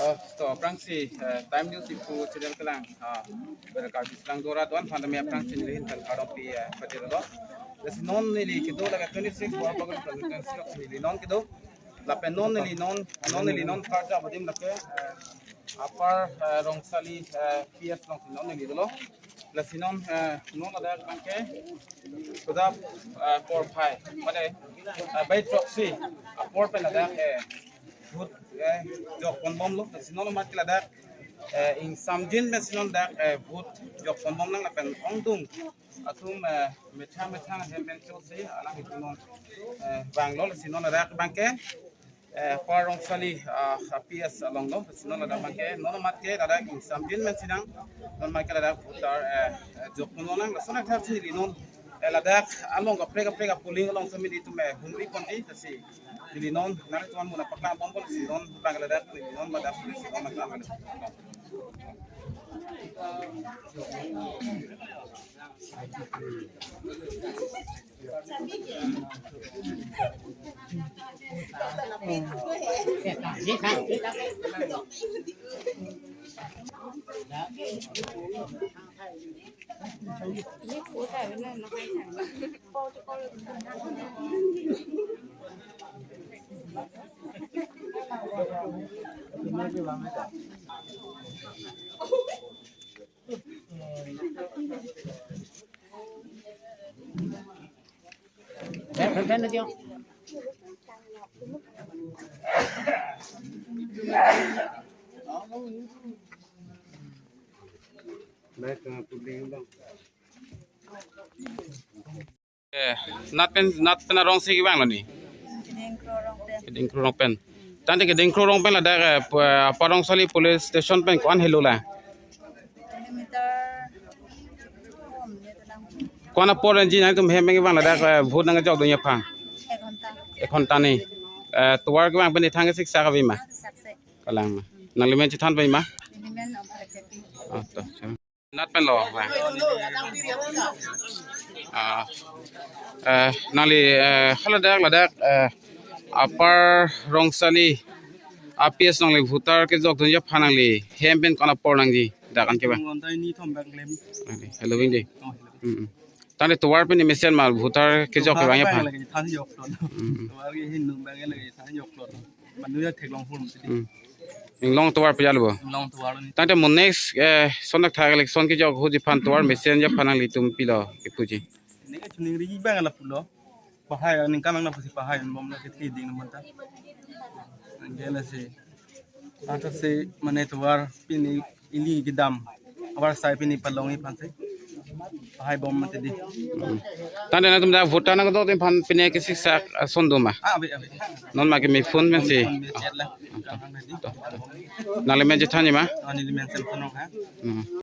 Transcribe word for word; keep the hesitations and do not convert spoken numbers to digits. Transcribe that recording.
To, aphrangsi, eh, Time News Diphu channel kelang, ah, ber Karbi Anglong dora don phan tame aphrangsi neli ahin pen kardom pi, eh, pajirlo. Lasi non neli kedo lake twenty-six Borbagul constituency along neli non kedo. Lapen non neli non, non neli non karjap adim lake, eh, Upper, eh, Rongsali, eh, P S along non neli dolo. Lasi non, eh, non ladak abangke, sudah, eh, porphai, mane, eh, bai throksi apor pen ladak, eh, vote, eh, jok ponbomlo. Lasi non amat ke ladak, eh, ingsamjin pensi non dak, eh, vote jok ponbomnang lapen ongdung atum, eh, methang methang hem pen chotsi alanglitum non, eh, vanglo. Lasi non ladak abangke, eh, Upper Rongsali, ah, P S alonglo. Lasi non ladak abangke, non amat ke ladak ingsamjin pensi nang, non amat ke ladak voter, eh, eh, jok ponbomnang. Lason athak si neli non, eh, ladak along kaprek kaprek a-polling along sami nelitum, eh, humri ponji. Lasi neli non nanglitum amun apaklang bompo. Lasi non abang ladak neli non ladak, lasi non ladak. Eh, nat pen, nat pen arongsi kevanglo ni? Keding Kro Rongpen. Keding Kro Rongpen. Tangte Keding Kro Rongpen ladak, eh, pu-, eh, Upper Rongsali Police Station pen ko-an helo la? Kilometer. Ko-an apor nangji nangtum hem kevang ladak, eh, vote nangkejokdunji aphan? Ek ghonta. Ek ghonta ni. Eh, tovar kevang pen ithang kesiksak ave ma? Siksak se. Kalang ma. Nangli men chethan pai ma? Neli men Om Bharat Tepi. Oh, to. Nat pen lo, va. Ah, eh, nangli, eh, haladak, ladak, eh, Upper Rongsali a-P S along nangli voter kejokdunji aphan nangli hem pen ko-an apor nangji, dak an kevang? Ngontai ni thom bang lem. Nangli, hello, Windy. Oh, hello. Mm, mm. Tangte tovar pen mesen ma voter kejok kevang aphan? Lake than joklo. Mm, mm. Tovar ke hin nung bang lake than joklo. Manu ya theklong hum sidi. Hmm. Inglong tovar pejal bo. Inglong tovar ni. Tangte mo next, eh, son dak thak election kejok ahut aphan tovar mesenji aphan nanglitum pilo kepuji? Neke chuning ri bang lapulo. Pahai ningkan nang pusi pahai bom la kethe ding naman ta. Anke lasi. Athaksi mane tovar pini ili kedam. Avarsai pini palongji aphansi pahai bom mati di. Hmm. Tangte nangtum dak voter nangkejokdunji aphan pine kesiksak ason do ma? Ah, ave, ave. Non ma keme phone pensi. Phone pensi la. Nangli men chethanji ma? Ah, neli men Samson Rongha. Hmm.